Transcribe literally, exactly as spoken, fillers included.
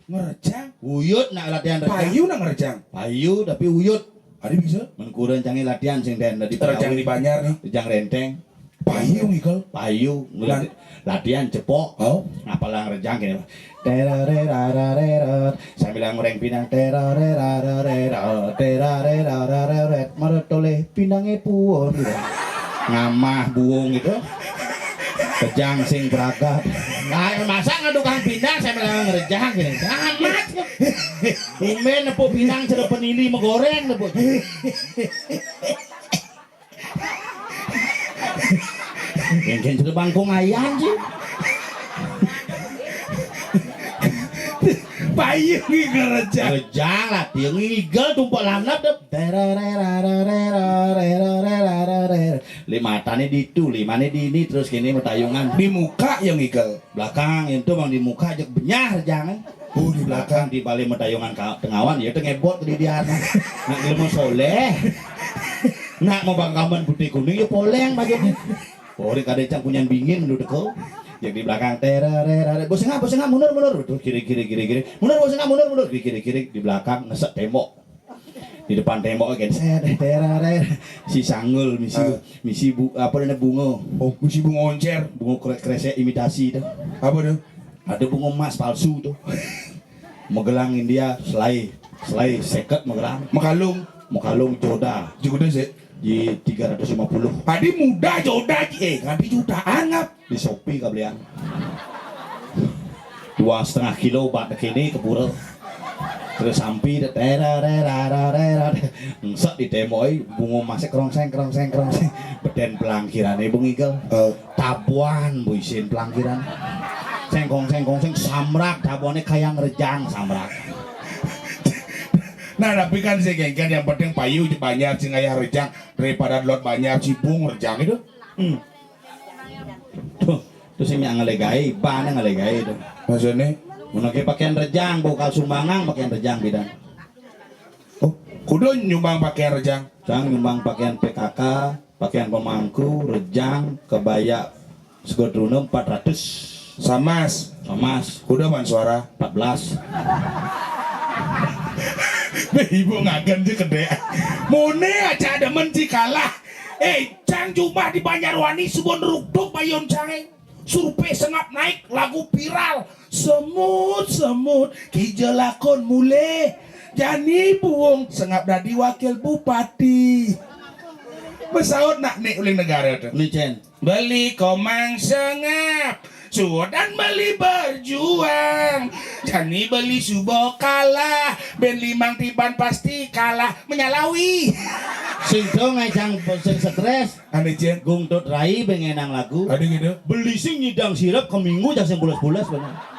Ngerejang. Uyut nak latihan rejang. Payu nak ngerejang. Payu tapi uyut. Adi bisa? Mengkurang canggih latihan sing den tadi. Rejang di Banjar nih. Rejang renteng. Payu ngikel. Payu. Latihan cepok. Oh. Apalah ngerejang kene. Terarerararerot. Sambil ngoreng pinang. Terarerararerot. Terarerararerot. Merotoleh pinange puon. Ngamah buung gitu. Kejang sing pragat. Nah, masa ngadukang pinang sambil ngerejang gini. Amat. Tumben nepuk pinang cerepen ini megoreng nepuk. Mungkin sudah bangkung ayam sih. Payu ngikel rejang. Rejang lah, dia ngigel tumpuk lanap deh. Lima tane di itu, limane di ini, terus kene metayungan. Di muka yang ngikel. Belakang itu bang di muka aja benyah rejang. Oh, di belakang. Di balik metayungan tengawan ya itu ngebot di dia. Nak ilmu soleh. Nak mau bangkaman putih kuning ya poleng baju. Ori kadang cang kunyan bingin dulu deko. Yang di belakang terererere. Bos ngap, bos ngap, mundur, mundur. Betul, kiri, kiri, kiri, kiri. Mundur, bos ngap, mundur, mundur. Kiri, kiri, kiri. Di belakang ngesek tembok. Di depan tembok kan saya tererere. Si sanggul misi misi bu apa namanya bungo. Oh, misi bungo oncer. Bungo kre- kresek imitasi tuh. Apa tuh? Ada bungo emas palsu tuh. Magelang India selai selai seket magelang. Makalung. Makalung joda. Juga sih. Di tiga ratus lima puluh. Tadi muda joda eh nanti jutaan ngap. Di Shopee kabelian. Dua setengah kilo bat kene ke pura. Terus sampi de tera rera rera. Ngesek di temoi bungo masih krongseng krongseng krongseng. Beden pelangkiran ibu ngigel. Eh, tabuan bu isin pelangkiran. Sengkong sengkong seng samrak tabuannya kayak ngerejang samrak. Nah tapi kan saya gengkan yang penting payu di Banjar sing ayah rejang daripada lot Banjar cibung rejang itu. Hmm. Tuh, tuh sing yang ngelegai, bana ngelegai tuh. Maksudnya? Menake pakaian rejang, bokal sumbangan pakaian rejang bidan. Oh, kudu nyumbang pakaian rejang. Cang nyumbang pakaian P K K, pakaian pemangku, rejang, kebaya, segotruno empat ratus. Samas. Samas. Kuda man suara. Empat belas. Be ibu ngagen je kedek. Mone aja ada menci kalah. Eh, cang jumah di Banjarwani subon rukduk bayun cang. Survei sengap naik lagu viral. Semut semut kijelakon mule. Jani buung sengap dadi wakil bupati. Besaut nak nek uling negara tu. Ni Cen. Beli komang sengap. Suodan beli berjuang. Jani beli subo kalah. Ben limang tiban pasti kalah. Menyalawi. Sing dong ngajang sing stres. Ane Cen. Gungtut rai bengenang lagu. Ada gitu. Beli sing nyidang sirap ke minggu jas yang bulas-bulas benar.